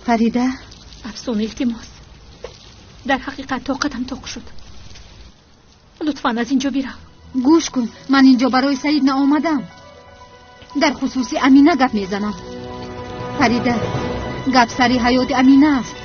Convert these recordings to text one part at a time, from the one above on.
Фарида? Афсун, илтимос. Дар ҳақиқат тоқатам тоқ шуд. Лутфан аз инҷо бирав. Гӯш кун, ман инҷо барои Саид наомадам. Дар хусуси Амина гап мезанам. Фарида, гап сари ҳаёти Амина аст.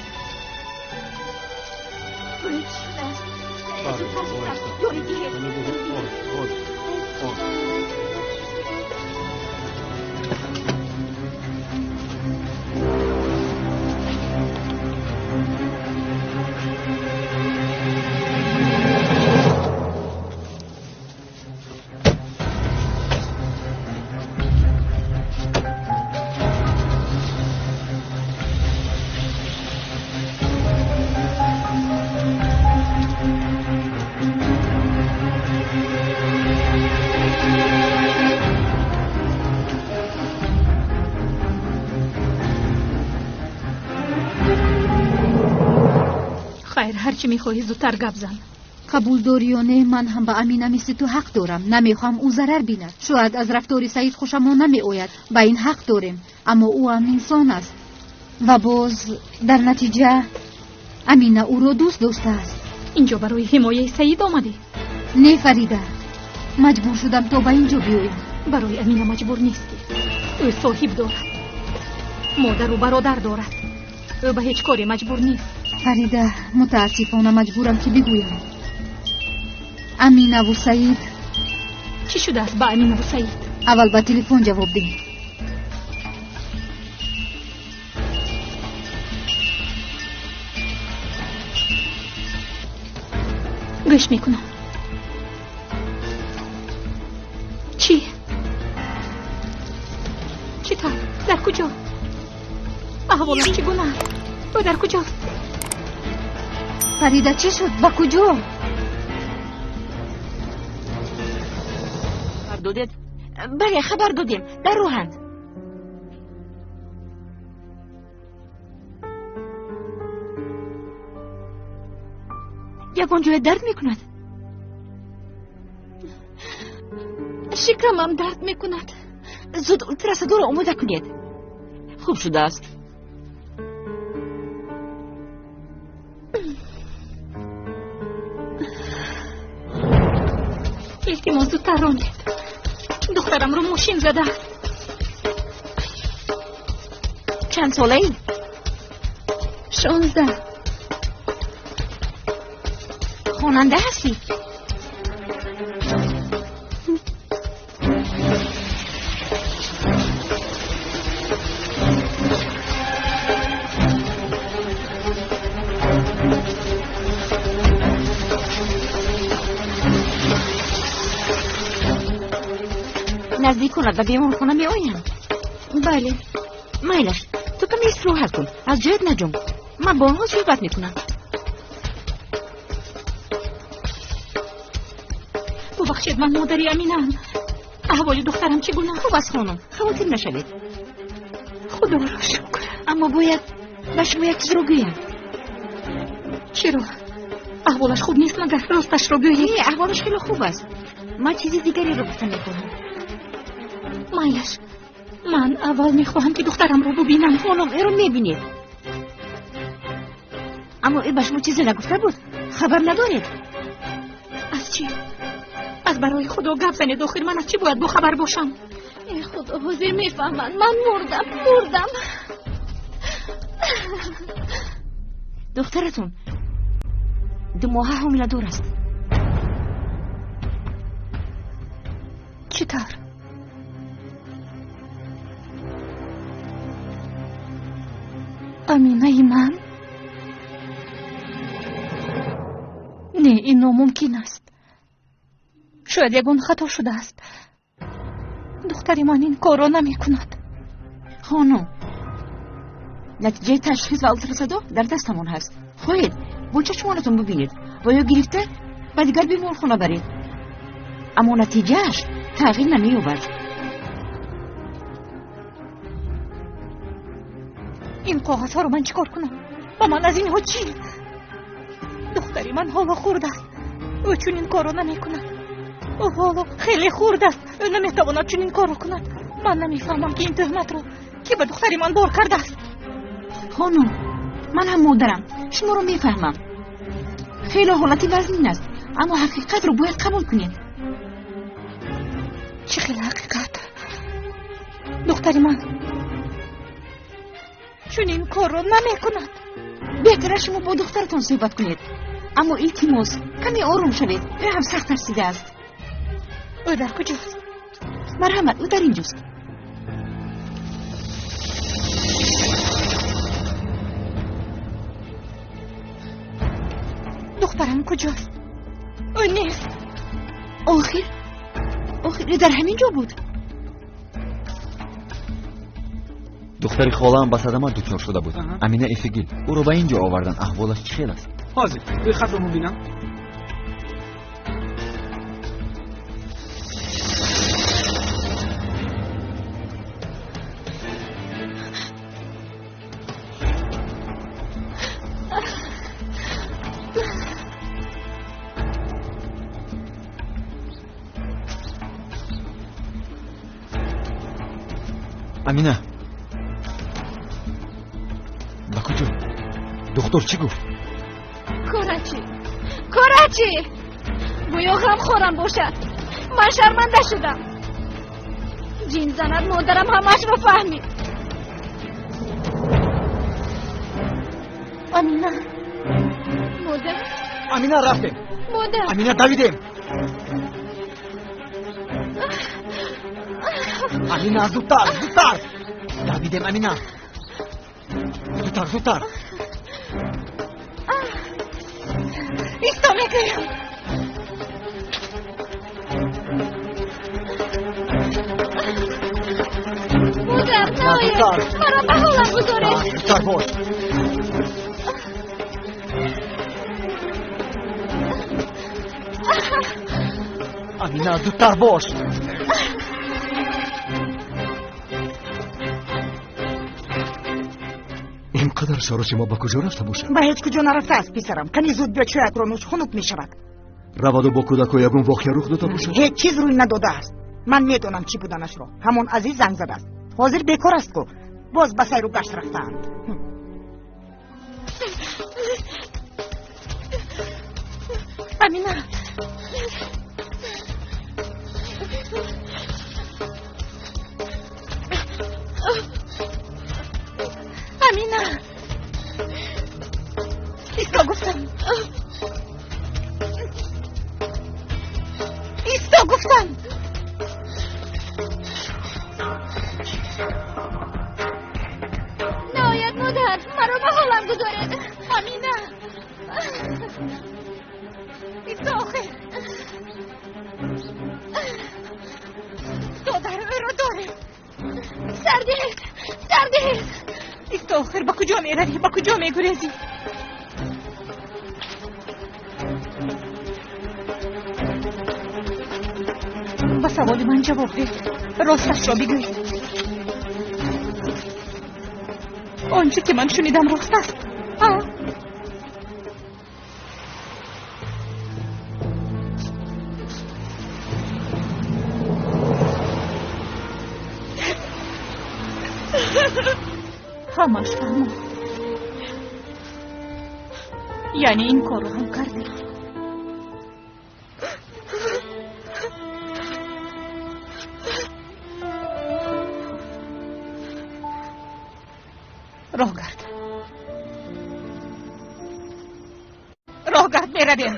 Ҳарчи мехоҳӣ зудтар гап зан. Қабул дорӣ ё не, ман ҳам ба Амина мисли ту ҳақ дорам. Намехоҳам ӯ зарар бинад. Шояд аз рафтори Саид хушамон намеояд. Ба ин ҳақ дорем, аммо ӯ ҳам инсон аст. Ва боз дар натиҷа Амина ӯро дӯст доштааст. Инҷо барои ҳимояи Саид омадӣ? Не, Фарида, маҷбур шудам то ба инҷо биёям. Барои Амина маҷбур нестӣ. Ӯ соҳиб дорад, модару бародар дорад. Ӯ ба ҳеҷ коре маҷбур нест. Фарида, мутаассифона маҷбурам ки бигӯям. Аминаву Саид. Чӣ шудааст ба Аминаву Саид? Аввал ба телефон ҷавоб деҳ. Гӯш мекунам. Чӣ? Чӣ тавр? Дар куҷо? Аҳволаш чӣ гуна? Ӯ дар куҷост? Фарида, чӣ шуд? Ба куҷо? Додед? Бале, хабар додем. Дар роҳанд. Ягон ҷое дард мекунад? Шикамам дард мекунад. Зуд ултрасадоро омода кунед. Хуб шудааст. Илтимос, зудтар ронед. Духтарамро мошин задааст. Чанд солаӣ? 16. Хонанда ҳастӣ? Наздиконат ба беморхона меоянд? Бале. Майлаш, ту каме истироҳат кун, аз ҷоят наҷунб. Ман бо онҳо суҳбат мекунам. Бубахшед, ман модари Аминаам. Аҳволи духтарам чӣ гуна? Хуб аст, хонум, хавотир нашавед. Худоро шукр. Аммо бояд ба шумо як чизро гӯям. Чиро? Аҳволаш хуб нест магар? Росташро гӯед. Не, аҳволаш хеле хуб аст. Ман чизи дигареро гуфта мехоҳам. Майлаш, ман аввал мехоҳам ки духтарамро бубинам. Хонум, ӯро мебинед. Аммо ӯ ба шумо чизе нагуфта буд? Хабар надоред? Аз чӣ? Аз барои Худо гап занед, охир ман аз чӣ бояд бохабар бошам? Э Худо, ҳозир мефаҳманд. Ман мурдам, мурдам. Духтаратон 2 моҳа ҳомиладор аст. Чӣ тавр? Аминаи ман? Не, ин номумкин аст. Шояд ягон хато шудааст. Духтари ман ин корро намекунад. Хонум, натиҷаи ташхис ва ултрасадо дар дастамон ҳаст. Хоҳед бо чашмонатон бубинед ва ё гирифта ба дигар беморхона баред. Аммо натиҷааш тағйир намеёбад. Ин коғазҳоро ман чӣ кор кунам? Ба ман аз инҳо чӣ? Духтари ман ҳоло хурд аст. Ӯ чунин корро намекунад. Ӯ ҳоло хеле хурд аст. Ӯ наметавонад чунин корро кунад. Ман намефаҳмам ки ин тӯҳматро ки ба духтари ман бор кардааст. Хонум, ман ҳам модарам, шуморо мефаҳмам. Хеле ҳолати вазнин аст, аммо ҳақиқатро бояд қабул кунед. Чӣ хел ҳақиқат? Духтари ман чунин корро намекунад. Беҳтар аст шумо бо духтаратон суҳбат кунед, аммо илтимос, каме ором шавед. Ӯ ҳам сахт тарсидааст. Ӯ дар куҷост? Марҳамат, ӯ дар инҷост. Духтарам куҷост? Ӯ нест. Охир ӯ дар ҳамин ҷо буд. Духтари холаам ба садама дучор шуда буд. Амина Эфигил. Ӯро ба ин ҷо оварданд. Аҳволаш чӣ хел аст? Ҳозир рӯйхатро мебинам. Амина, ба куҷо? Доктор чӣ гуфт? Корачи, корачи, гӯё ғамхорам бошад. Ман шарманда шудам. Ҷин занад, модарам ҳамашро фаҳмид. Амина. Модар. Амина, рафтем. Модар. Амина, давидем. Амина, зудтар, зудтар. Давидем, Амина. Зудтар, зудтар. Исто мегӯям. Модар, наоед. Маро ба ҳолам гузоред. Зудтар бош. Амина, зудтар бош. Ин қадар саросима ба куҷо рафта бошад? Ба ҳеҷ куҷо нарафтааст, писарам. Кани зуд биё, чоятро нӯш, хунук мешавад. Раваду бо кӯдакҳо ягон воқеа рух дода бошад? Ҳеҷ чиз рӯй надодааст. Ман медонам чӣ буданашро. Ҳамон Азиз занг задааст. Ҳозир бекор аст ку. Боз ба сайру гашт рафтаанд. Амина. Амина. Исто гуфтам. Исто гуфтам. Наояд, модар, маро ба ҳолам гузоред. Амина. Исто охир. Додар, ӯро дорем. Сардиҳед, сардиҳед. Исто охир, ба куҷо меравӣ? Ба куҷо мегурезӣ? Ба саволи ман ҷавоб деҳ. Росташро бигӯед. Он чӣ ки ман шунидам рост аст? Ҳамаш фаҳмон. Яъне ин корро ҳам кардӣ. Роҳ гард. Роҳ гард, меравем.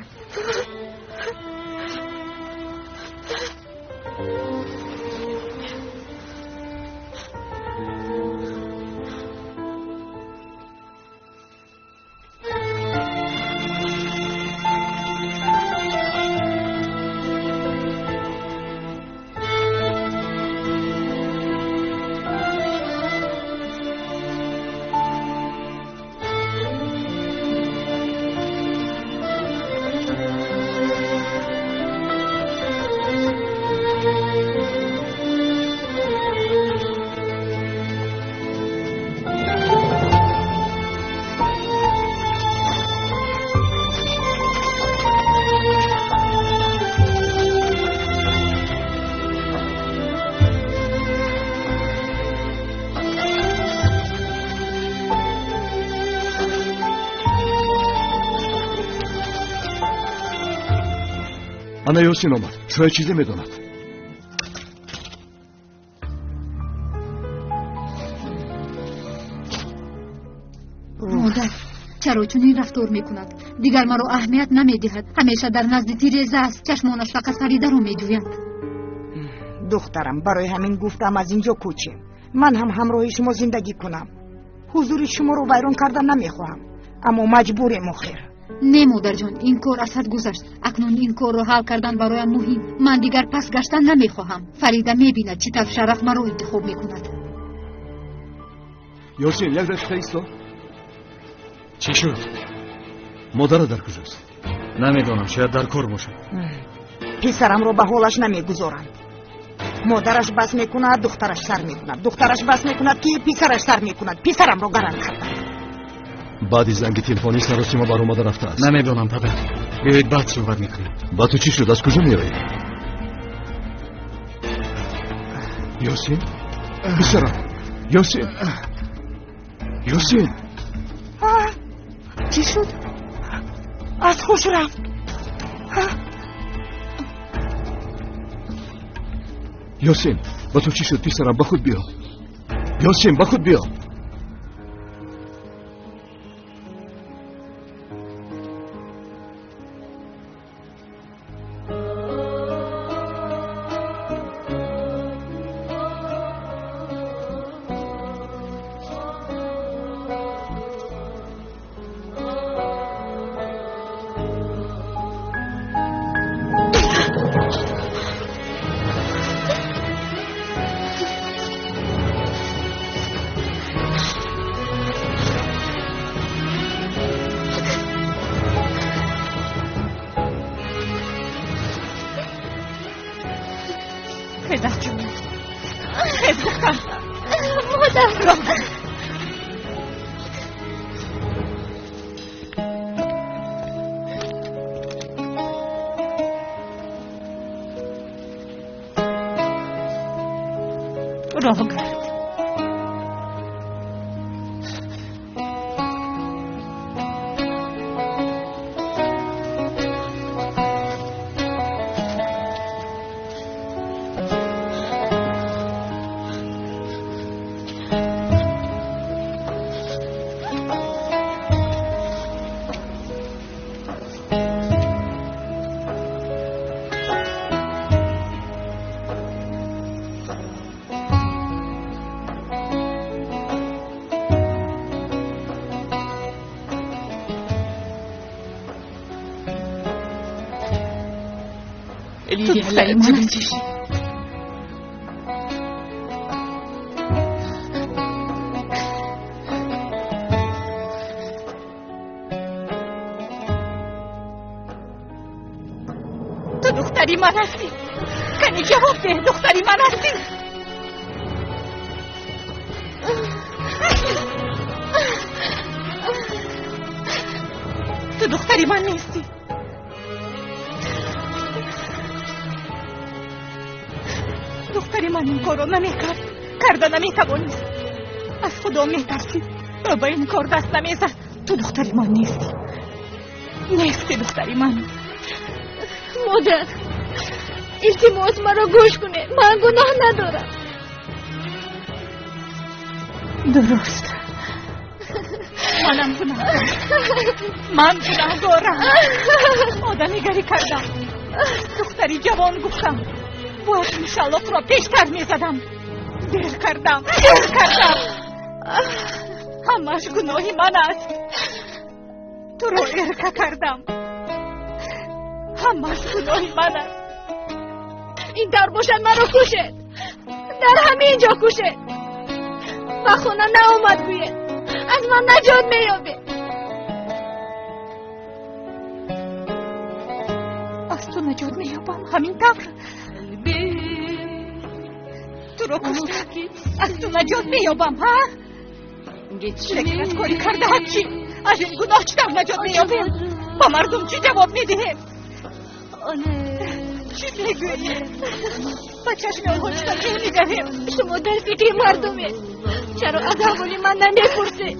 Ана Ёсин омад, шояд чизе медонад. Модар, чаро чунин рафтор мекунад? Дигар маро аҳамият намедиҳад. Ҳамеша дар назди тиреза аст, чашмонаш фақат Фаридаро меҷӯяд. Духтарам, барои ҳамин гуфтам аз инҷо кӯчем. Ман ҳам ҳамроҳи шумо зиндагӣ кунам. Ҳузури шуморо вайрон кардан намехоҳам, аммо маҷбурем охир. Не, модарҷон, ин кор аз ҳад гузашт. Акнун ин корро ҳал кардан бароям муҳим. Ман дигар пас гаштан намехоҳам. Фарида мебинад, чӣ тавр Шараф маро интихоб мекунад. Ёсин, як дақиқа исто. Чӣ шуд? Модарат дар куҷост? Намедонам, шояд дар кор бошад. Писарамро ба ҳолаш намегузоранд. Модараш бас мекунад, духтараш сар мекунад. Духтараш бас мекунад, ки писараш сар мекунад. Писарамро гаранг карданд. Баъди занги телефонӣ саросима баромада рафтааст. Намедонам, падар. Биёед, баъд суҳбат мекунем. Ба ту чӣ шуд? Аз куҷо меоӣ? Ёсин, писарам, Ёсин, Ёсин. Чӣ шуд? Аз ҳуш рафт. Ёсин, ба ту чӣ шуд, писарам? Ба худ биё. Ёсин, ба худ биё. Роҳ кард. قولي لي هلا انت بنتي شي. Ту духтари ман ҳастӣ. Кани ҷавоб деҳ, духтари ман ҳастӣ. Ту духтари ман нестӣ. Духтари ман ин корро намекард, карда наметавонист. Аз Худо метарсид, ӯ ба ин кор даст намезад. Ту духтари ман нестӣ, нестӣ духтари ман. Модар, илтимос, маро гӯш кунед. Ман гуноҳ надорам. Дуруст, манам гунаҳгорам. Ман гунаҳгорам. Одамигарӣ кардам, духтари ҷавон гуфтам. Бояд ин шалоқро пештар мезадам. Дер кардам, дер кардам. Ҳамаш гуноҳи ман аст. Туро эрка кардам. Ҳамаш гуноҳи ман аст. Ин тавр бошад, маро кушед. Дар ҳамин ҷо кушед. Ба хона наомад гӯед. Аз ман наҷот меёбед. Аз ту наҷот меёбам, ҳамин тавр. Туро кушта аз ту наҷот меёбам, ҳа? Лекин аз кори кардаат чӣ? Аз ин гуноҳ чӣ тавр наҷот меёбем? Ба мардум чӣ ҷавоб медиҳем? Чӣ мегӯем? Ба чашми онҳо чӣ тавр менигарем? Шумо дар фикри мардумед. Чаро аз аҳволи ман намепурсед?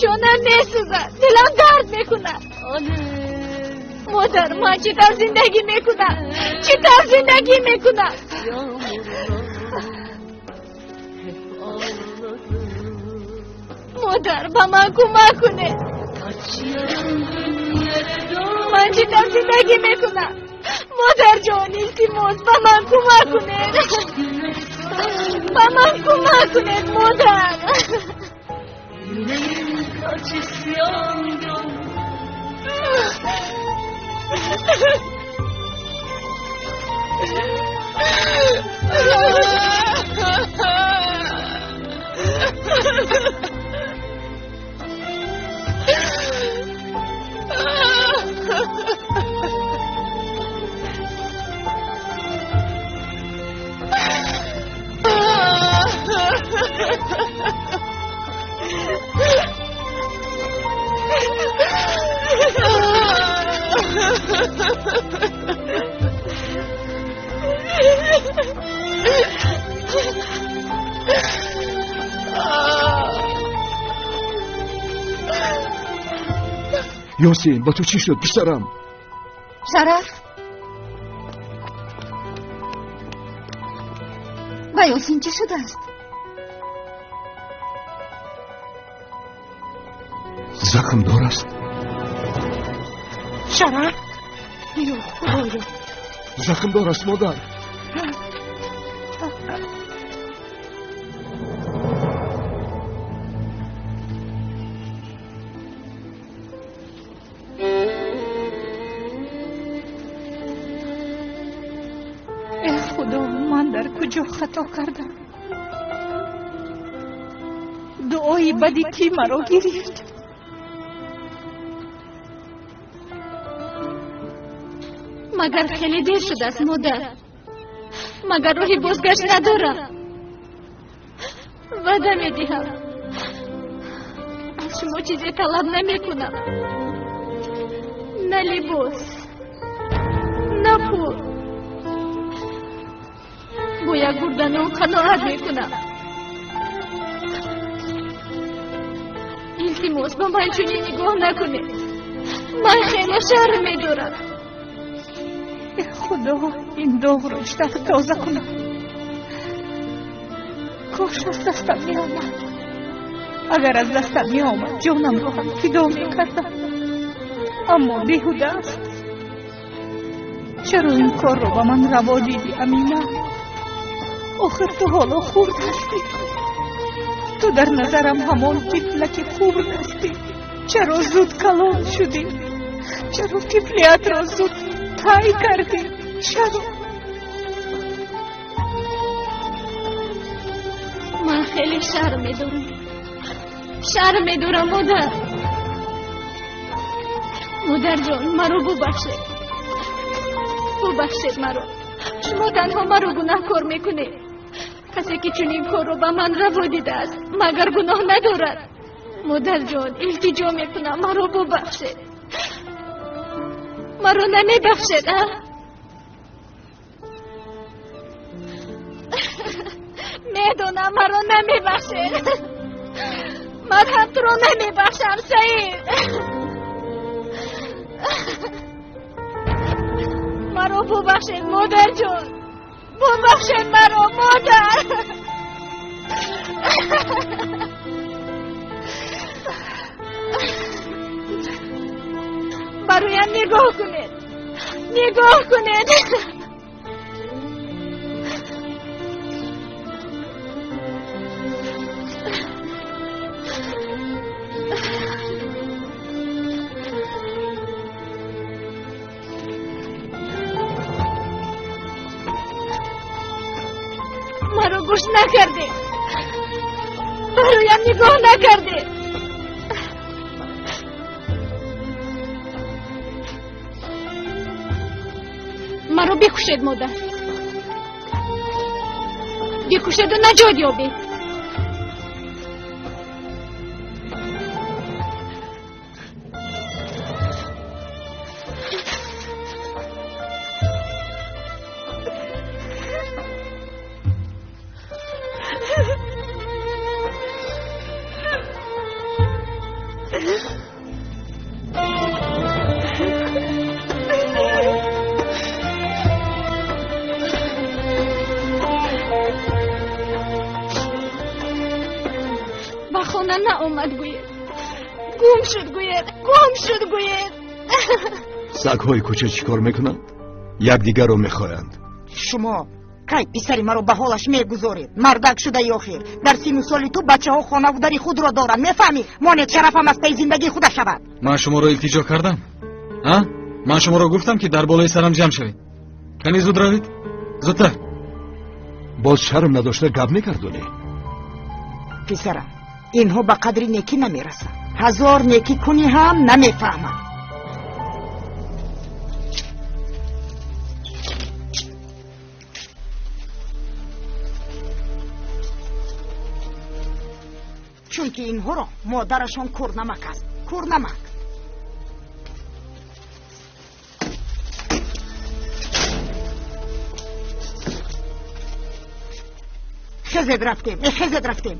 Ҷонам месӯзад, дилам дард мекунад. Модар, ман чӣ тавр зиндагӣ мекунам? Чӣ тавр зиндагӣ мекунам? Модар, ба ман кӯмак кунед. Ман чӣ тавр зиндагӣ мекунам? Модарҷон, илтимос, ба ман кӯмак кунед. Ба ман кӯмак кунед, модар. Ёсин, ба ту чӣ шуд, писарам? Шараф, ба Ёсин чӣ шудааст? Захмдор аст. Шараф, ё Худоё! Захмдор аст, модар. Э Худо, ман дар куҷо хато кардам? Дуои бади кӣ маро гирифт? Магар хеле дер шудааст, модар? Магар роҳи бозгашт надорам? Ваъда медиҳам, аз шумо чизе талаб намекунам, на либос, на пул. Бо як гурда нон қаноат мекунам. Илтимос, ба ман чунин нигоҳ накунед. Ман хеле шарм медорам. Э Худо, ин доғро чӣ тавр тоза кунам? Кош аз дастам меомад. Агар аз дастам меомад, ҷонамро ҳам фидо мекардам. Аммо беҳуда аст. Чаро ин корро ба ман раво дидӣ, Амина? Охир ту ҳоло хурд ҳастӣ. Ту дар назарам ҳамон тифлаки хурд ҳастӣ. Чаро зуд калон шудӣ? Чаро тифлиятро зуд тай кардӣ? Чаро? Ман хеле шарм медорам. Шарм медорам, модар. Модарҷон, маро бубахшед. Бубахшед маро. Шумо танҳо маро гунаҳкор мекунед. Касе ки чунин корро ба ман раво дидааст, магар гуноҳ надорад? Модарҷон, илтиҷо мекунам, маро бубахшед. Маро намебахшед, а? Медонам, маро намебахшед. Ман ҳам туро намебахшам, Саид. Маро бубахшед, модарҷон. Бубахшед маро, модар. Бароям нигоҳ кунед. Нигоҳ кунед. Маро гӯш накардед. Бароям нигоҳ накардед. Маро бикушед, модар. Бикушеду наҷот ёбед. Ба хона наомад гӯед. Гум шуд гӯед, гум шуд гӯед. Сагҳои кӯча чӣ кор мекунанд? Якдигарро мехоҳанд. Шумо кай писари маро ба ҳолаш мегузоред? Мардак шудаи охир. Дар сину соли ту бачаҳо хонаву дари худро доранд. Мефаҳмӣ? Монед шарафам аз пайи зиндагии худа шавад. Ман шуморо илтиҷо кардам? А? Ман шуморо гуфтам, ки дар болои сарам ҷамъ шавед. Кани зуд равед? Зудтар. Боз шарм надошта гап мегардонӣ. Писарам, инҳо ба қадри некӣ намерасанд. Ҳазор некӣ кунӣ ҳам намефаҳманд. Чунки инҳоро модарашон кӯрнамак аст. Кӯрнамак. Хезед рафтем, хезед рафтем.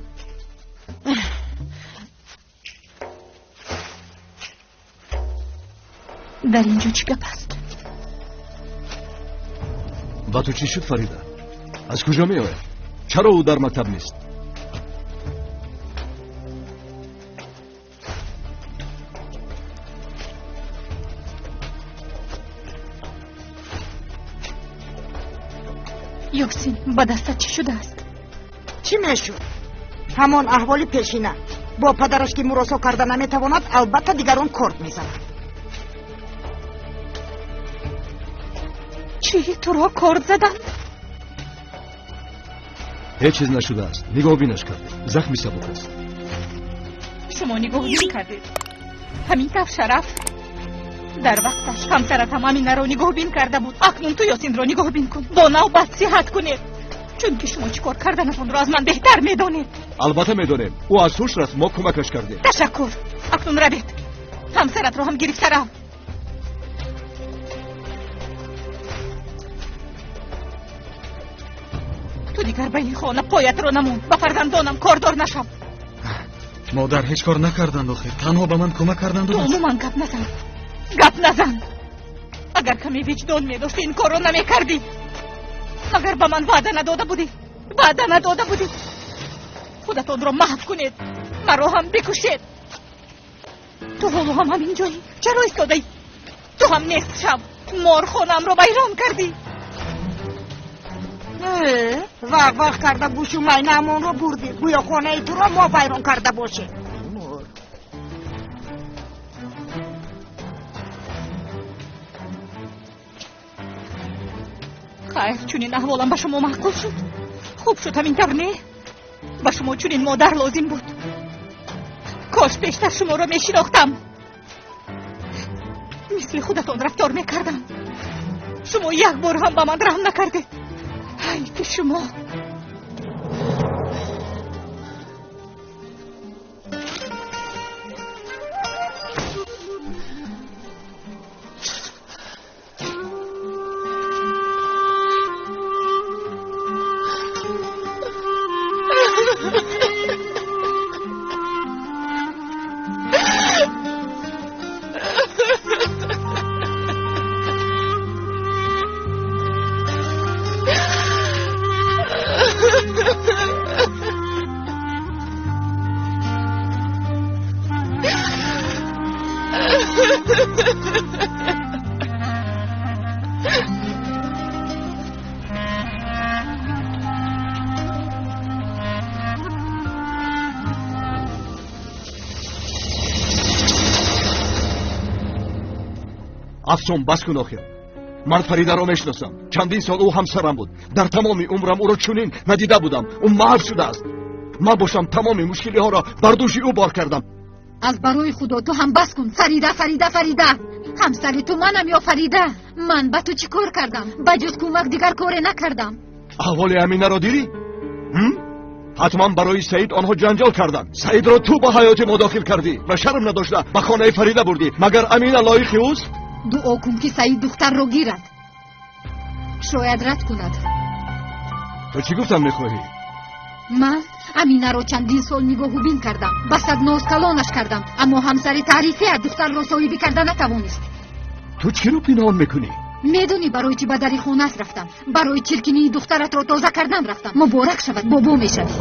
Дар инҷо чӣ гап аст? Ба ту чӣ шуд, Фарида? Аз куҷо меояд? Чаро ӯ дар мактаб нест? Ёсин, ба дастат чӣ шудааст? Чӣ мешуд? Ҳамон аҳволи пешина. Бо падараш ки муросо карда наметавонад, албатта дигарон корд мезанад. Чӣ, туро корд заданд? Ҳеҷ чиз нашудааст. Нигоҳбинаш кардем. Захми сабук аст. Шумо нигоҳбин кардед. Ҳамин тавр шараф. Дар вақташ ҳамсаратам Аминаро нигоҳбин карда буд. Акнун ту Ёсинро нигоҳбин кун. Бо навбат сиҳат кунед. Чунки шумо чӣ кор карданатонро аз ман беҳтар медонед. Албатта медонем. Ӯ аз ҳуш рафт, мо кӯмакаш кардем. Ташаккур. Акнун равед. Ҳамсаратро ҳам гирифта рав. Ту дигар ба ин хона поятро намон. Ба фарзандонам кордор нашав. Модар ҳеҷ кор накарданд охир. Танҳо ба ман кӯмак карданду Ту бас. умуман гап назан. Гап назан. Агар каме виҷдон медошти, ин корро намекардӣ. Агар ба ман ваъда надода будӣ, ваъда надода будӣ. Худатонро маҳв кунед, маро ҳам бикушед. Ту ҳоло ҳам ҳамин ҷоӣ. Чаро истодаӣ? Ту ҳам нест шав. Мор хонаамро вайрон кардӣ. Вақ вақ карда гӯшу майнаамонро бурдӣ. Гӯё хонаи туро мо вайрон карда бошем. Хайр, чунин аҳволам ба шумо маъқул шуд. Хуб шуд ҳамин тавр, не? Ба шумо чунин модар лозим буд. Кош пештар шуморо мешинохтам. Мисли худатон рафтор мекардам. Шумо як бор ҳам ба ман раҳм накардед. Ҳайфи шумо. Афсон, бас кун охир. Ман Фаридаро мешиносам. Чандин сол ӯ ҳамсарам буд. Дар тамоми умрам ӯро чунин надида будам. Ӯ маҳв шудааст. Ман бошам тамоми мушкилиҳоро бар дӯши ӯ бор кардам. Аз барои худо ту ҳам бас кун. Фарида, Фарида, Фарида. Ҳамсари ту манам ё Фарида? Ман ба ту чӣ кор кардам? Ба ҷуз кӯмак дигар коре накардам. Аҳволи Аминаро дидӣ? Ҳатман барои Саид онҳо ҷанҷол карданд. Саидро ту ба ҳаёти мо дохил кардӣ ва шарм надошта ба хонаи Фарида бурдӣ. Магар Амина лоиқи ӯст? Дуо кун ки Саид духтарро гирад. Шояд рад кунад. Ту чӣ гуфтан мехоҳӣ? Ман Аминаро чандин сол нигоҳубин кардам. Ба садноз калонаш кардам, аммо ҳамсари таърифия духтарро соҳибӣ карда натавонист. Ту чиро пинҳон мекунӣ? Медонӣ барои чӣ ба дари хонаат рафтам? Барои чиркинии духтаратро тоза кардан рафтам. Муборак шавад, бобо мешавӣ.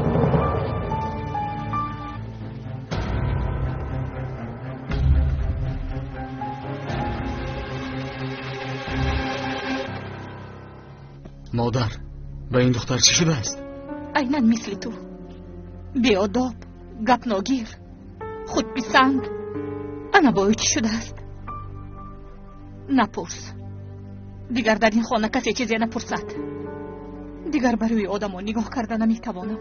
Модар, ба ин духтар чӣ шудааст? Айнан мисли ту. Беодоб, гапногир, худписанд. Ана бо ӯ чӣ шудааст? Напурс. Дигар дар ин хона касе чизе напурсад. Дигар ба рӯи одамон нигоҳ карда наметавонам.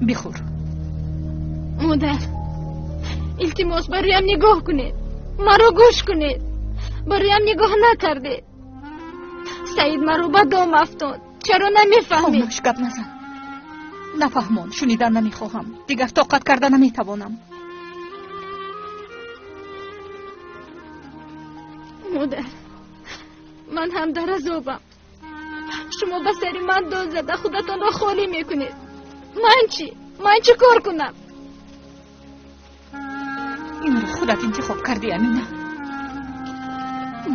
Бихӯр. Модар, илтимос, ба рӯям нигоҳ кунед, маро гӯш кунед. Ба рӯям нигоҳ накардед. Саид маро ба дом афтод. Чаро намефаҳмед? Хомӯш, гап назан. Нафаҳмон, шунидан намехоҳам. Дигар тоқат карда наметавонам. Модар, ман ҳам дар азобам. Шумо ба сари ман дод зада худатонро холӣ мекунед. Ман чӣ? Ман чӣ кор кунам? Инро худат интихоб кардӣ, Амина.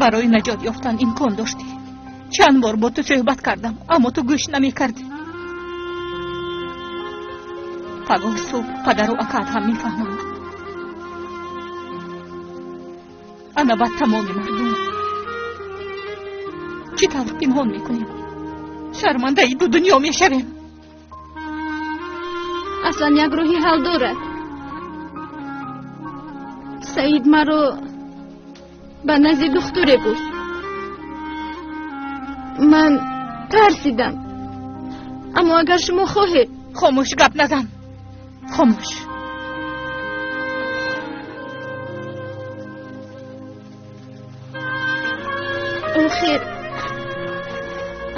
Барои наҷот ёфтан имкон доштӣ. Чанд бор бо ту суҳбат кардам, аммо ту гӯш намекардӣ. Пагоҳ субҳ падару акаат ҳам мефаҳманд. Ана баъд тамоми мардум. Чӣ тавр пинҳон мекунем? Шармандаи ду дунё мешавем. Аслан як роҳи ҳал дорад. Саид маро ба назди духтуре бурд. Ман тарсидам. Аммо агар шумо хоҳед... Хомӯш, гап назан. Хомӯш. Охир,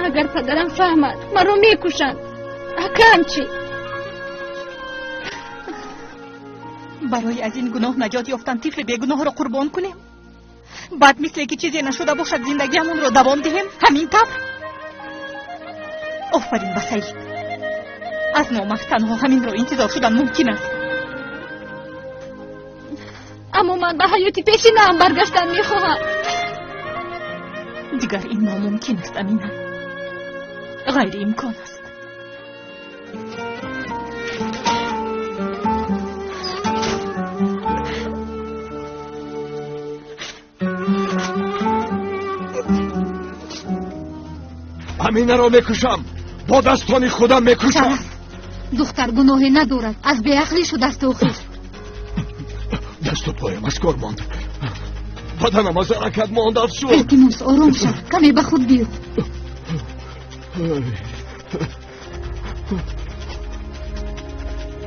агар падарам фаҳмад, маро мекушанд. Акам чӣ? Барои аз ин гуноҳ наҷот ёфтан тифли бегуноҳро қурбон кунем? Баъд мисле ки чизе нашуда бошад зиндагиамонро давом диҳем? Ҳамин тавр? Офарин ба Саид. Аз номард танҳо ҳаминро интизор шудан мумкин аст. Аммо ман ба ҳаёти пешинаам баргаштан мехоҳам. Дигар ин номумкин аст, Амина. Ғайриимкон аст. Аминаро мекушам, бо дастони худам мекушам. Духтар гуноҳе надорад, аз беақлӣ шудааст охир. Дасту поям аз кор монд, баданам аз ҳаракат монд, афсӯс. Илтимос, ором шав, каме ба худ биё.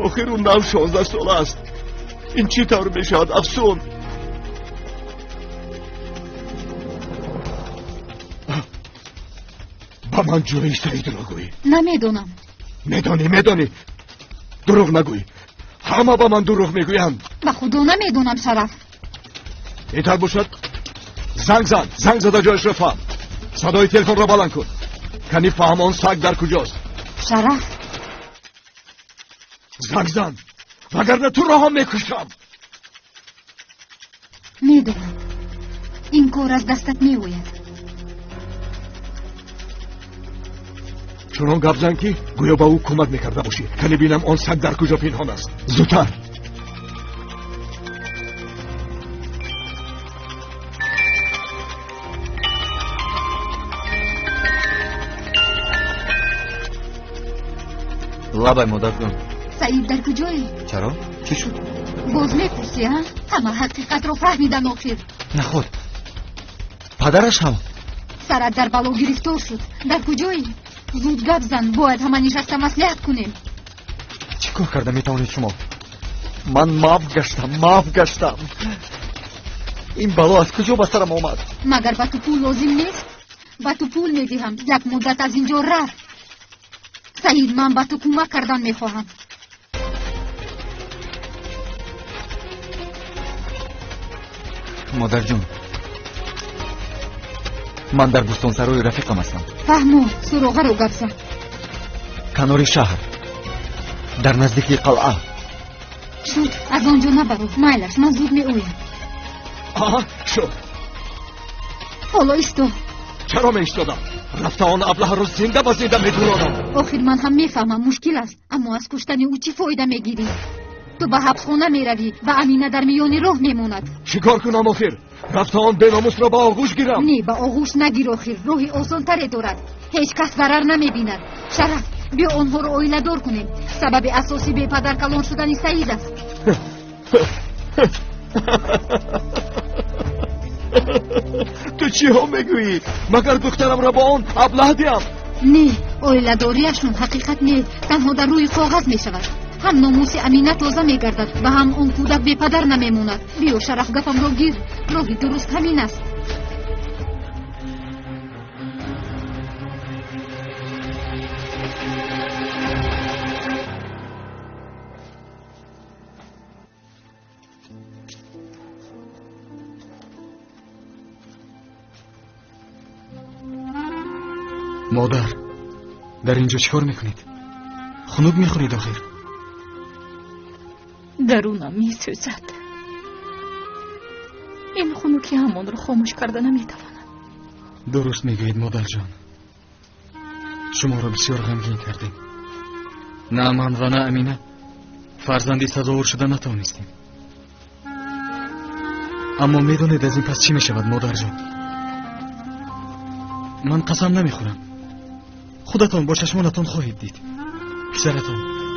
Охир ӯ нав 16 сола аст. Ин чӣ тавр мешавад, афсун? Ба ман ҷои Саидро гӯй. Намедонам. Медонӣ, медонӣ. Дурӯғ нагӯй. Ҳама ба ман дурӯғ мегӯянд. Ба худо намедонам, Шараф. Беҳтар бошад занг зан, занг зада ҷояшро фаҳм. Садои телефонро баланд кун. Кани фаҳм он саг дар куҷост. Шараф. Занг зан, вагарна туро ҳам мекушам. Медонам, ин кор аз дастат меояд. Чунон гап зан ки гӯё ба ӯ кӯмак мекарда бошӣ. Кани бинам он саг дар куҷо пинҳон аст. Зудтар. Лабай, модарҷон. Саид дар куҷое? Чаро? Чӣ шуд? Боз мепурсӣ, а? Ҳама ҳақиқатро фаҳмидан охир. Наход, падараш ҳам. Сарат дар бало гирифтор шуд. Дар куҷоӣ? Зуд гап зан, бояд ҳама нишаста маслиҳат кунем. Чӣ кор карда метавонед шумо? Ман маф гаштам, маф гаштам. Ин бало аз куҷо ба сарам омад? Магар ба ту пул лозим нест? Ба ту пул медиҳам. Як муддат аз ин ҷо рафт. Саид, ман ба ту кӯмак кардан мехоҳам. Модарҷон, ман дар бӯстонсарои рафиқам ҳастам. Фаҳмо, суроғаро гап зан. Канори шаҳр, дар наздикии қалъа. Шуд, аз он ҷо набаро. Майлаш, ман зуд меоям. Аҳа, шуд. Ҳоло исто. Чаро меистодам? Рафта он аблаҳро зинда ба зинда медуронам. Охир ман ҳам мефаҳмам, мушкил аст, аммо аз куштани ӯ чӣ фоида мегирӣ? Ту ба ҳабсхона меравӣ ва Амина дар миёни роҳ мемонад. Чӣ кор кунам охир? Рафта он беномусро ба оғӯш гирам? Не, ба оғӯш нагир охир, роҳи осонтаре дорад. Ҳеҷ кас зарар намебинад. Шараф, биё онҳоро оиладор кунем. Сабаби асосӣ бепадар калон шудани Саид аст. Ту чиҳо мегӯӣ? Магар духтарамро бо он аблаҳ диҳам? Не, оиладориашон ҳақиқат не, танҳо дар рӯи коғаз мешавад. Ҳам номуси Амина тоза мегардад ва ҳам он кӯдак бепадар намемонад. Биё Шараф, гапамро гир, роҳи дуруст ҳамин аст. Модар, дар инҷо чӣ кор мекунед? Хунук мехӯред охир? Дарунам месӯзад. Ин хунукӣ ҳамонро хомӯш карда наметавонад. Дуруст мегӯед, модарҷон. Шуморо бисёр ғамгин кардем. На ман ва на Амина фарзанди сазовор шуда натавонистем. Аммо медонед аз ин пас чӣ мешавад, модарҷон? Ман қасам намехӯрам. Худатон бо чашмонатон хоҳед дид.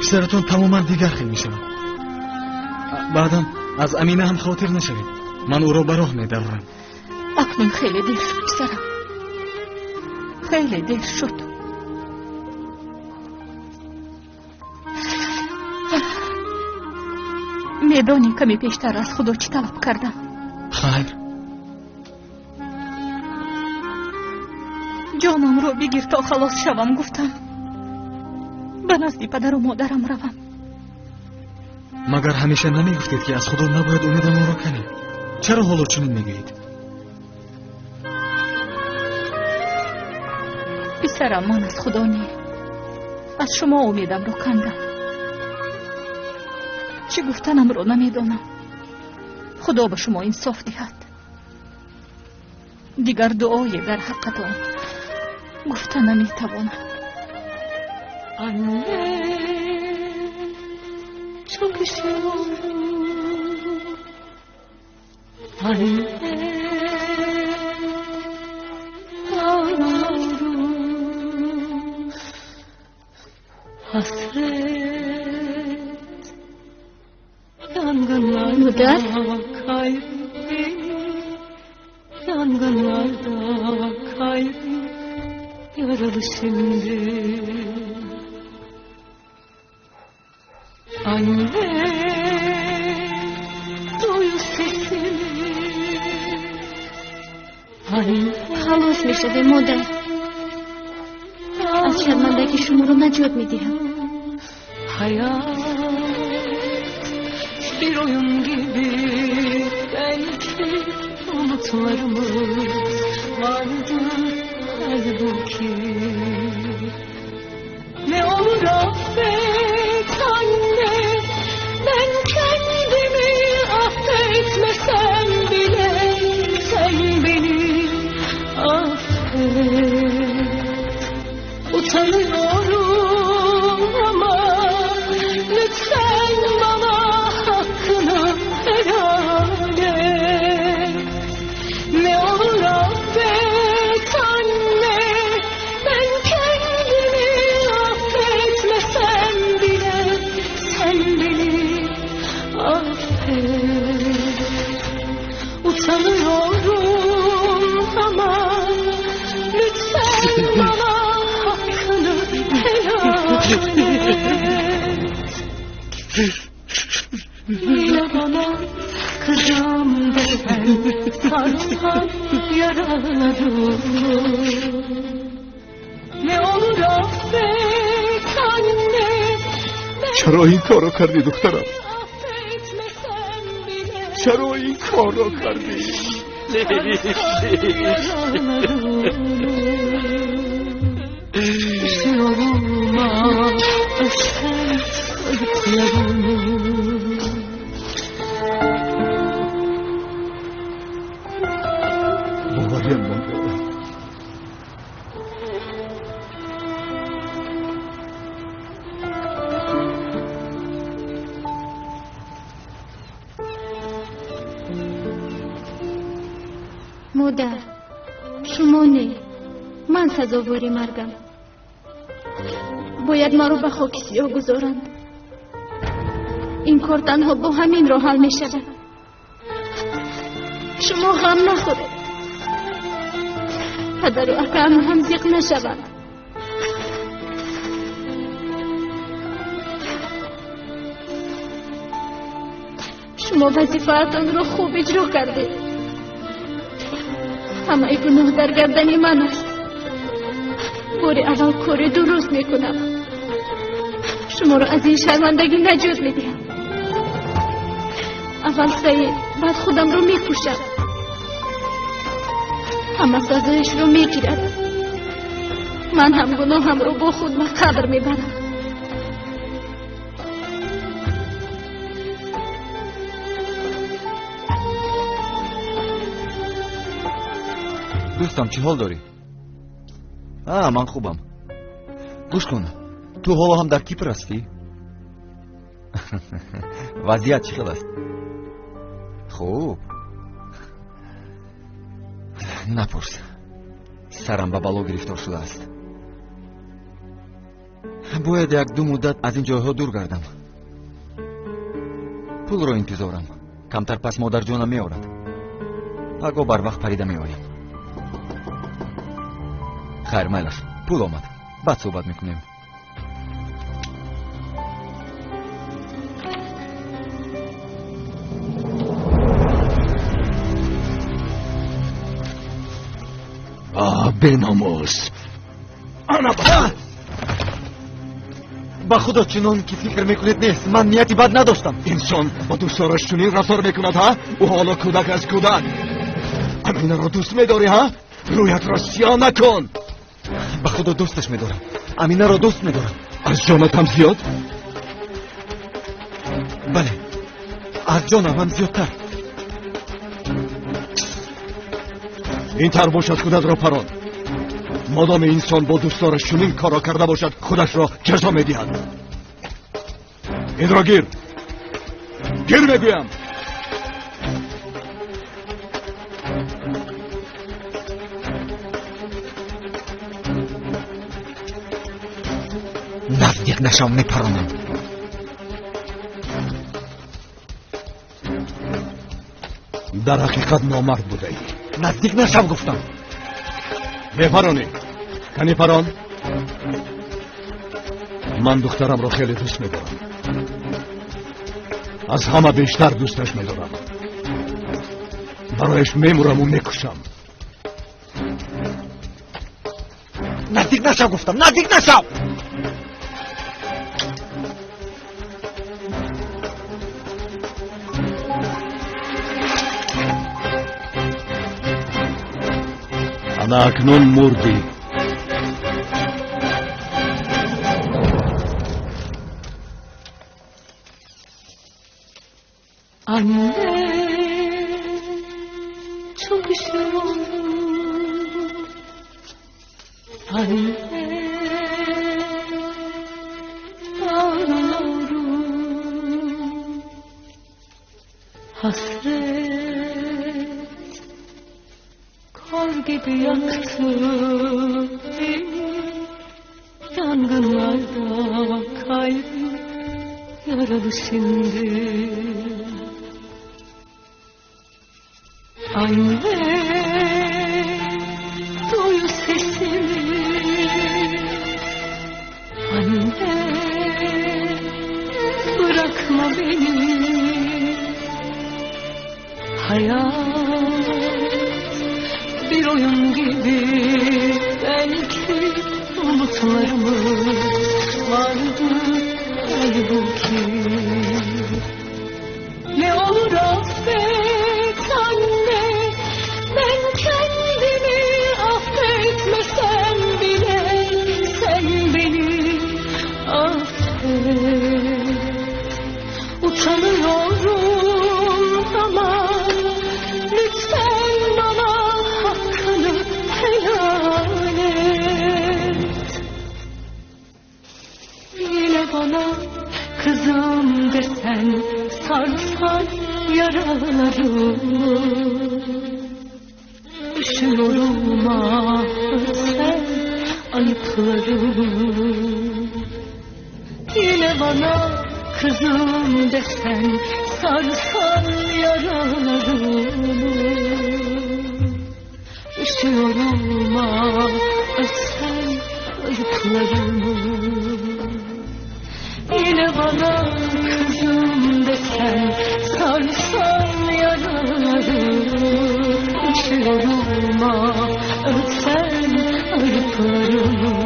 Писаратон тамоман дигар хел мешавад. Баъдан аз Амина ҳам хотир нашавед. Ман ӯро ба роҳ медарорам. Акнун хеле дер шуд, писарам. Хеле дер шуд. Медонӣ каме пештар аз Худо чӣ талаб кардам? Хайр. Ҷонамро бигир то халос шавам, гуфтам. Ба назди падару модарам равам. Магар ҳамеша намегуфтед, ки аз Худо набояд умедамонро канем? Чаро ҳоло чунин мегӯед? Писарам, ман аз Худо не, аз шумо умедамро кандам. Чӣ гуфтанамро намедонам. Худо ба шумо инсоф диҳад. Дигар дуое дар ҳаққатон гуфта наметавонам. Anne, çok üşüyorum. Anne, ağlıyorum. Hasret, yangınlarda kalbim, yangınlarda kalbim yaralı şimdi. Anne, duy sesimi. Anne, халос мешавем, модар. Аз шармандагӣ шуморо наҷот медиҳам. Hayat bir oyun gibi, belki umutlarımız vardı halbuki. Ne olur affet anne, ben kendimi affetmesem bile sen beni affet. Utanıyorum ama lütfen bana hakkını helal et. Ne olur affet anne, ben kendimi affetmesem bile sen beni affet. Utanıyorum ama lütfen bana hakkını helal et. Yine bana kızım desen sarsan yaralarımı. Ne olur affet anne. Чаро ин корро кардӣ, духтарам? Affetmesem bile Чаро ин корро кардӣ? Üşüyorum ah, öten çocuklarımı. Бовариам намеояд. Модар, шумо не, ман сазовори маргам. Бояд маро ба хоки сиёҳ гузоранд. Ин кор танҳо бо ҳамин роҳ ҳал мешавад. Шумо ғам нахӯред. Падару акаам ҳам зиқ нашаванд. Шумо вазифаатонро хуб иҷро кардед. Ҳамаи гуноҳ дар гардани ман аст. Бори аввал кори дуруст мекунам. Шуморо аз ин шармандагӣ наҷот медиҳам. Аввал Саид, баъд худамро мекушам. Ҳама сазояшро мегирад. Ман ҳам гуноҳамро бо худ ба қабр мебарам. Дӯстам, чӣ ҳол дорӣ? Ман хубам. Гӯш кун, ту ҳоло ҳам дар Кипр ҳастӣ? Вазъият чӣ хел аст? Хуб. Напурс. Сарам ба бало гирифтор шудааст. Бояд як-ду муддат аз ин ҷойҳо дур гардам. Пулро интизорам. Камтар пас модарҷонам меорад. Паго барвақт парида меоям. Хайр, майлаш, пул омад. Баъд суҳбат мекунем. Беномус! Ана ба худо чунон ки фикр мекунед нест. Ман нияти бад надоштам. Инсон ба дӯстдораш чунин рафтор мекунад, ҳа? Ӯ ҳоло кӯдак аст, кӯдак. Аминаро дӯст медорӣ, ҳа? Рӯятро сиёҳ накун. Ба худо дӯсташ медорам. Аминаро дӯст медорам. Аз ҷонат ҳам зиёд? Бале, аз ҷонам ҳам зиёдтар. Ин тар бошад, худатро парон. Модоми инсон бо дӯстдораш чунин корро карда бошад, худашро ҷазо медиҳад. Инро гир. Гир мегӯям. Наздик нашав, мепаронам. Дар ҳақиқат номард будаӣ. Наздик нашав гуфтам. Мепаронӣ. Кани парон. Ман духтарамро хеле дӯст медорам. Аз ҳама бештар дӯсташ медорам. Барояш мемураму мекушам. Наздик нашав гуфтам. Наздик нашав. Ана акнун мурдӣ. Anne, çok üşüyorum. Anne, ağlıyorum. Hasret kor gibi yaktı beni. Yangınlarda kalbim yaralı şimdi. Anne, duy sesimi. Anne, bırakma beni. Hayat bir oyun gibi, belki umutlarımız vardı halbuki. Ne olur affet anne, ben kendimi affetmesem bile sen beni affet. Utanıyorum ama lütfen bana hakkını helal et. Yine bana kızım desen, sarsan yaralarımı. Üşüyorum ah sen ayıplarımı. Yine bana kızım desen, sarsan yaralarımı. Üşüyorum ah sen ayıplarımı. Yine bana kızım desen, sarsan yaralarımı. Üşüyorum ah öpsen ayıplarımı.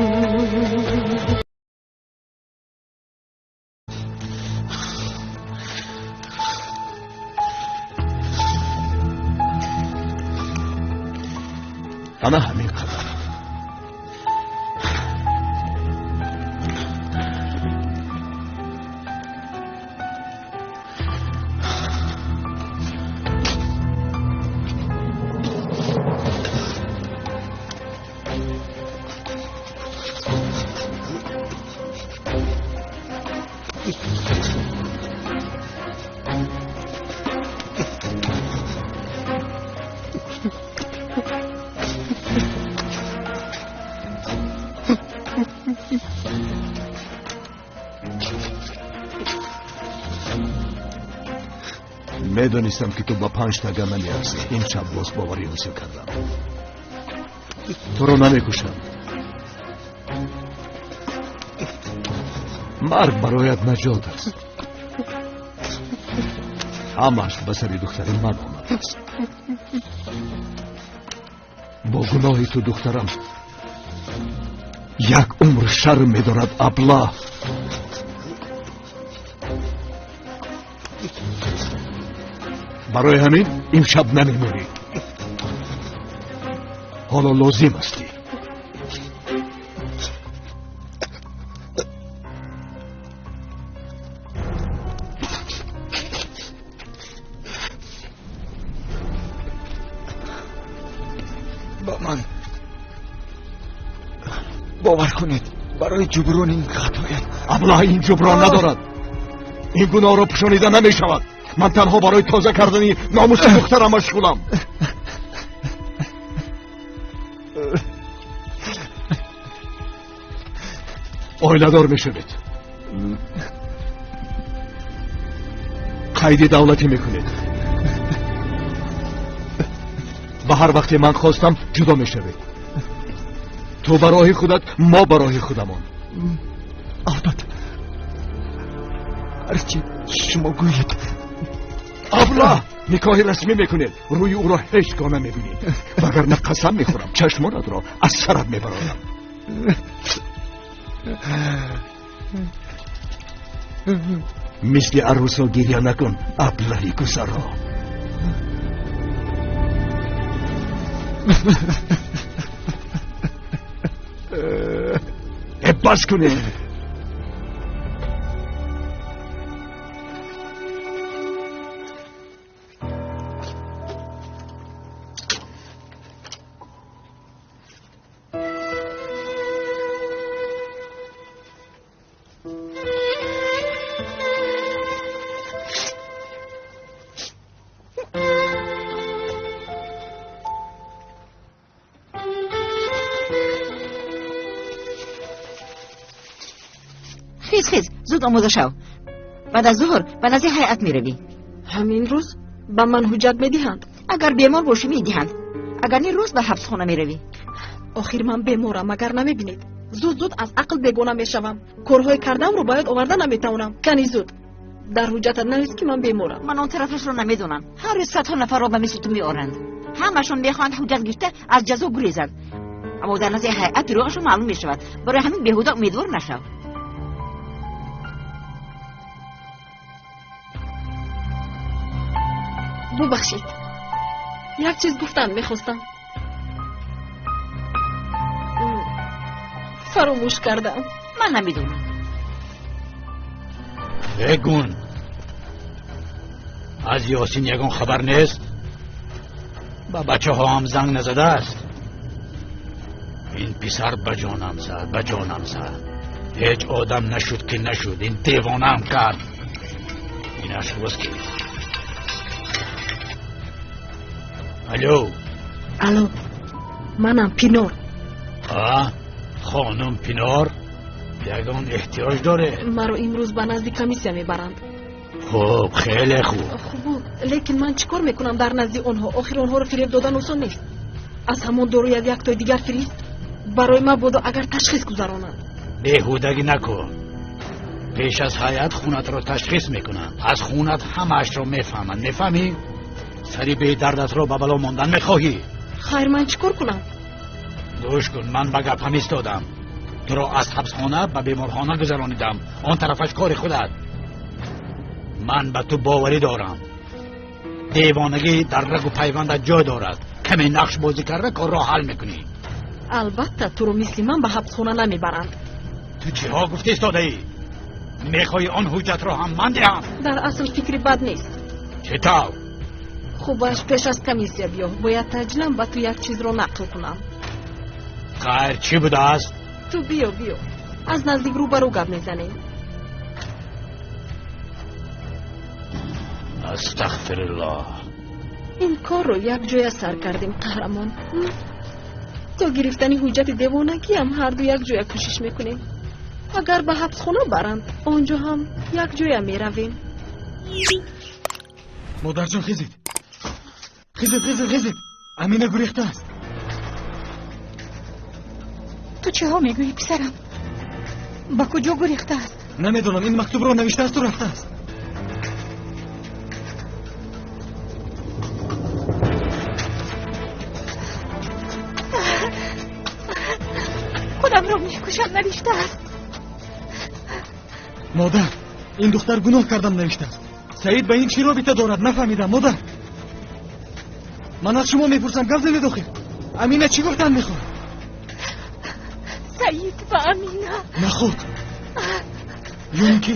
Ана ҳамин қадар. Медонистам, ки ту ба панҷ тага намеарзӣ. Имшаб боз боварӣ ҳосил кардам. Туро намекушам. Марг бароят наҷот аст. Ҳамааш ба сари духтари ман омадааст. Бо гуноҳи ту духтарам як умр шарм медорад, абла. Барои ҳамин имшаб намемурӣ. Ҳоло лозим ҳастӣ. Ба ман бовар кунед, барои ҷуброни ин хатоят. Аблаҳ, ин ҷуброн надорад. Ин гуноҳро пӯшонида намешавад. Ман танҳо барои тоза кардани номуси духтарам машғулам. Оиладор мешавед, қайди давлатӣ мекунед ва ҳар вақте ман хостам ҷудо мешавед. Ту ба роҳи худат, мо ба роҳи худамон. Албатта, ҳарчи шумо гӯед. Абла, никоҳи расмӣ мекунед, рӯи ӯро ҳеҷ гоҳ намебинед, вагарна қасам мехӯрам чашмонатро аз сарат мебарорам. Мисли арӯсо гиря накун, аблаҳи гузаро. Э, бас кунед. Хез, хез, зуд омода шав. Баъд аз зуҳр ба назди ҳайат меравӣ. Ҳамин рӯз ба ман ҳуҷҷат медиҳанд? Агар бемор бошӣ медиҳанд, агар не рӯз ба ҳабсхона меравӣ. Охир ман беморам, магар намебинед? Зуд зуд аз ақл бегона мешавам. Корҳои кардамро ба ёд оварда наметавонам. Кани зуд дар ҳуҷҷатат навис, ки ман беморам. Ман он тарафашро намедонам. Ҳар рӯз садҳо нафарро ба мисли ту меоранд. Ҳамашон мехоҳанд ҳуҷҷат гирифта аз ҷазо гурезанд, аммо дар назди ҳайат дурӯғашон маълум мешавад. Барои ҳамин беҳуда умедвор нашав. Бубахшед, як чиз гуфтан мехостам, фаромӯш кардам. Ман намедонам. Э гун, аз Ёсин ягон хабар нест? Ба бачаҳоам занг назадааст. Ин писар ба ҷонам зад, ба ҷонам зад. Ҳеҷ одам нашуд, ки нашуд, ин девонаам кард. Инаш боз ки? Алло. Алло. Манам Пинор. Хонум Пинор, ягон эҳтиёҷ доред? Маро имрӯз ба назди комиссия мебаранд. Хуб, хеле хуб. Хуб, лекин ман чӣ кор мекунам дар назди онҳо? Охир онҳоро фиреб додан осон нест. Аз ҳамон доруят яктои дигар фирист барои мабодо агар ташхис гузаронанд. Беҳудагӣ накун. Пеш аз ҳайат хунатро ташхис мекунанд. Аз хунат ҳамаашро мефаҳманд. Мефаҳмӣ? Сари бедардатро ба бало мондан мехоҳӣ? Хайр, ман чӣ кор кунам? Гӯш кун, ман ба гапам истодам. Туро аз ҳабсхона ба беморхона гузаронидам. Он тарафаш кори худат. Ман ба ту боварӣ дорам. Девонагӣ дар рагу пайвандат ҷой дорад. Каме нақш бозӣ карда корро ҳал мекунӣ. Албатта, туро мисли ман ба ҳабсхона намебаранд. Ту чиҳо гуфта истодаӣ? Мехоҳӣ он ҳуҷҷатро ҳам ман диҳам? Дар асл фикри бад нест. Чӣ тавр? Хубаш, пеш аз комиссия биё. Бояд таҷлам ба ту як чизро нақл кунам. Хайр, чӣ будааст? Ту биё, биё. Аз наздик рӯбарӯ гап мезанем. Астағфируллоҳ. Ин корро якҷоя сар кардем, қаҳрамон. То гирифтани ҳуҷҷати девонагиам ҳарду якҷоя кӯшиш мекунем. Агар ба ҳабсхона баранд, он ҷо ҳам якҷоя меравем. Модарҷон, хезед. Хезед, хезед, хезед. Амина гурехтааст. Ту чиҳо мегӯӣ, писарам? Ба куҷо гурехтааст? Намедонам, ин мактубро навиштаасту рафтааст. Худамро мекушам навиштааст. Модар, ин духтар гуноҳ кардам навиштааст. Саид ба ин чӣ робита дорад? Нафаҳмидам, модар. Ман аз шумо мепурсам, гап занед охир. Амина чӣ гуфтан мехоҳад? Саид ва Амина. Наход. Ё ин ки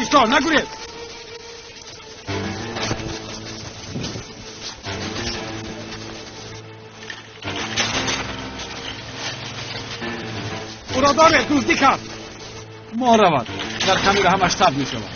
Исто, нагурез! Ӯро доред, дуздӣ кард. Мо равад, дар камера ҳамаш сабт мешавад.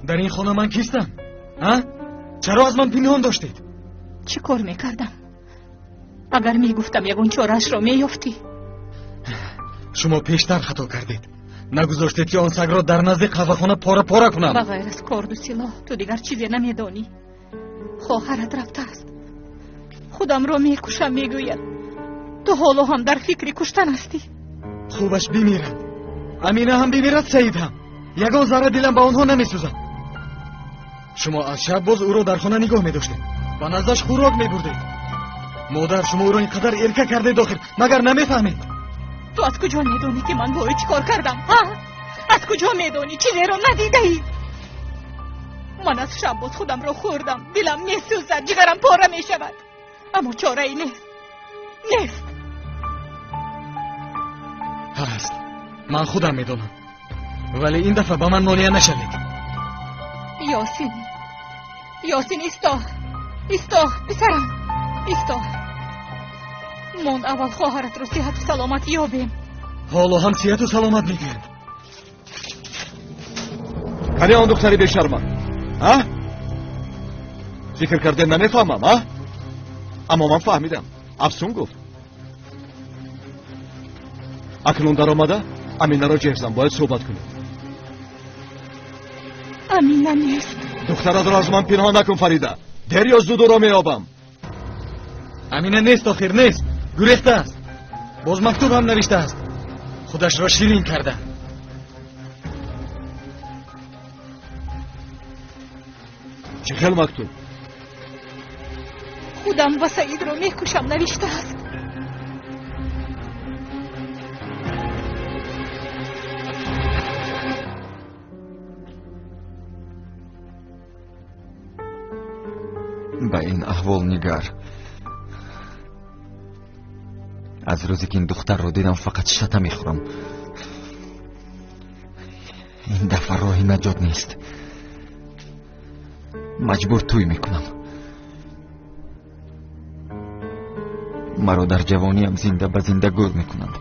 Дар ин хона ман кистам? А? Чаро аз ман пинҳон доштед? Чӣ кор мекардам? Агар мегуфтам, ягон чораашро меёфтӣ. Шумо пештар хато кардед. Нагузоштед, ки он сагро дар назди қаҳвахона пора пора кунам. Ба ғайр аз корду силоҳ ту дигар чизе намедонӣ. Хоҳарат рафтааст. Худамро мекушам мегӯяд. Ту ҳоло ҳам дар фикри куштан ҳастӣ. Хубаш бимирад. Амина ҳам бимирад, Саид ҳам. Ягон зарра дилам ба онҳо намесӯзад. Шумо аз шаб боз ӯро дар хона нигоҳ медоштед. Ба наздаш хӯрок мебурдед. Модар, шумо ӯро ин қадар эрка кардед охир, магар намефаҳмед? Ту аз куҷо медонӣ, ки ман бо ӯ чӣ кор кардам? Ҳа? Аз куҷо медонӣ? Чизеро надидаӣ? Ман аз шаб боз худамро хӯрдам. Дилам месӯзад, ҷигарам пора мешавад. Аммо чорае нест. Нест. Ҳаст. Ман худам медонам. Вале ин дафъа ба ман монеа нашавед. Ёсин. Ёсин, исто. Исто, писарам. Исто. Мон аввал хоҳаратро сиҳату саломат ёбем. Ҳоло ҳам сиҳату саломат мегӯянд. Кане он духтари бешарма? А? Фикр карде намефаҳмам, а? Аммо ман фаҳмидам. Афсун гуфт. Акнун даромада Аминаро ҷеҳзам, бояд суҳбат кунем. Амина нест. Духтаратро аз ман пинҳон накун, Фарида. Дер ё зуд ӯро меёбам. Амина нест, охир нест. Гурехтааст. Боз мактуб ҳам навиштааст. Худашро ширин карда. Чӣ хел мактуб? Худам ва Саидро мекушам навиштааст. Ба ин аҳвол нигар. Аз рӯзе ки ин духтарро дидам фақат шата мехӯрам. Ин дафъа роҳи наҷот нест. Маҷбур тӯй мекунам. Маро дар ҷавониам зинда ба зинда гӯр мекунанд.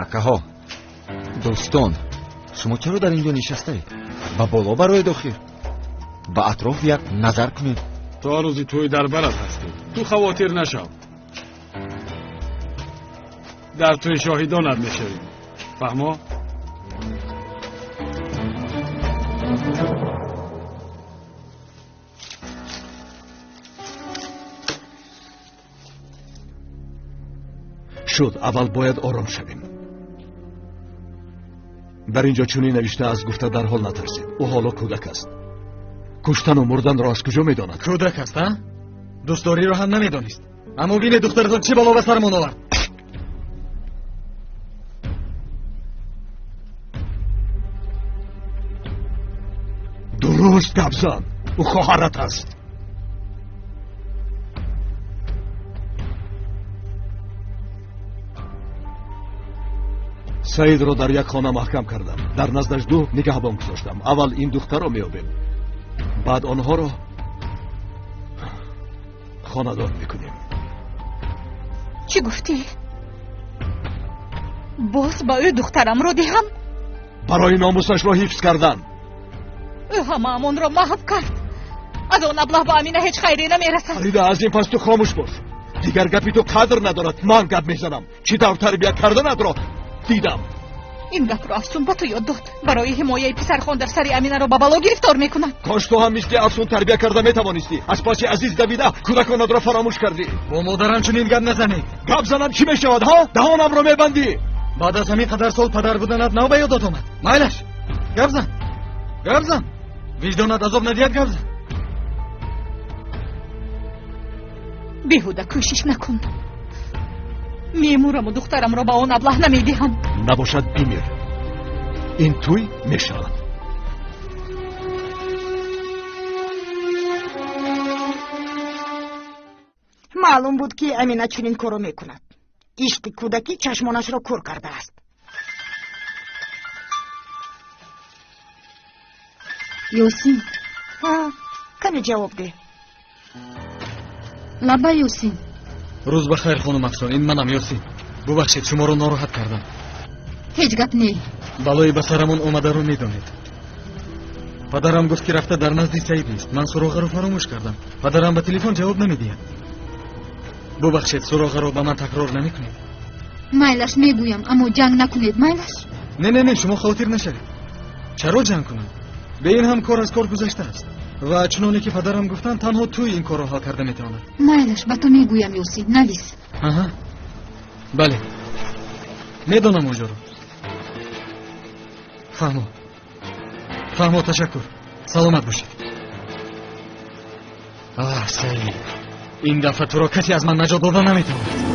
Акаҳо, дӯстон, шумо чаро дар ин ҷо нишастаед? Ба боло бароед охир. Ба атроф як назар кунед. То рӯзи тӯй дар барат ҳастем. Ту хавотир нашав. Дар тӯй шоҳидонат мешавем. Фаҳмо? Шуд, аввал бояд ором шавем. Дар ин ҷо чунин навиштааст, гуфта дарҳол натарсед. Ӯ ҳоло кӯдак аст. Куштану мурданро аз куҷо медонад? Кӯдак аст, а? Дӯстдориро ҳам намедонист. Аммо бинед духтаратон чӣ бало ба сарамон овард. Дуруст гап зан. Ӯ хоҳарат аст. Саидро дар як хона маҳкам кардам. Дар наздаш ду нигаҳбон гузоштам. Аввал ин духтарро меёбем, баъд онҳоро хонадор мекунем. Чӣ гуфтӣ? Боз ба ӯ духтарамро диҳам? Барои номусашро ҳифз кардан. Ӯ ҳамаамонро маҳв кард. Аз он аблаҳ ба Амина ҳеҷ хайре намерасад. Фарида, аз ин пас ту хомӯш бош. Дигар гапи ту қадр надорад. Ман гап мезанам. Чӣ тавр тарбия карданатро дидам. Ин гапро Афсун ба ту ёд дод. Барои ҳимояи писархон дар сари Аминаро ба бало гирифтор мекунад. Кош ту ҳам мисли Афсун тарбия карда метавонистӣ. Аз паси Азиз давида кӯдаконатро фаромӯш кардӣ. Бо модарам чунин гап назанед. Гап занам чӣ мешавад, ҳа? Даҳонамро мебандӣ. Баъд аз ҳамин қадар сол падар буданат нав ба ёдат омад. Майлаш, гап зан, гап зан. Виҷдонат азоб надиҳад, гап зан. Беҳуда кӯшиш накун. Мемураму духтарамро ба он аблаҳ намедиҳам. Набошад бимир. Ин тӯй мешавад. Маълум буд, ки Амина чунин корро мекунад. Ишқи кӯдакӣ чашмонашро кӯр кардааст. Ёсин. Каме ҷавоб деҳ. Лаба, Ёсин. Рӯз ба хайр, хонум Афсон. Ин манам, Ёсин. Бубахшед, шуморо нороҳат кардам. Ҳеҷ гап не. Балои ба сарамон омадаро медонед. Падарам гуфт, ки рафта дар назди Саид нест. Ман суроғаро фаромӯш кардам. Падарам ба телефон ҷавоб намедиҳад. Бубахшед, суроғаро ба ман такрор намекунед? Майлаш, мегӯям, аммо ҷанг накунед, майлаш? Не, не, не, шумо хотир нашавед. Чаро ҷанг кунам? Бе ин ҳам кор аз кор гузаштааст. Ва чуноне ки падарам гуфтанд, танҳо тӯй ин корро ҳал карда метавонад. Майлаш, ба ту мегӯям, Ёсин, навис. Аҳа, бале, медонам онҷоро. Фаҳмо, фаҳмо, ташаккур. Саломат бошед. Аҳ, Саид. Ин дафъа туро касе аз ман наҷот дода наметавонад.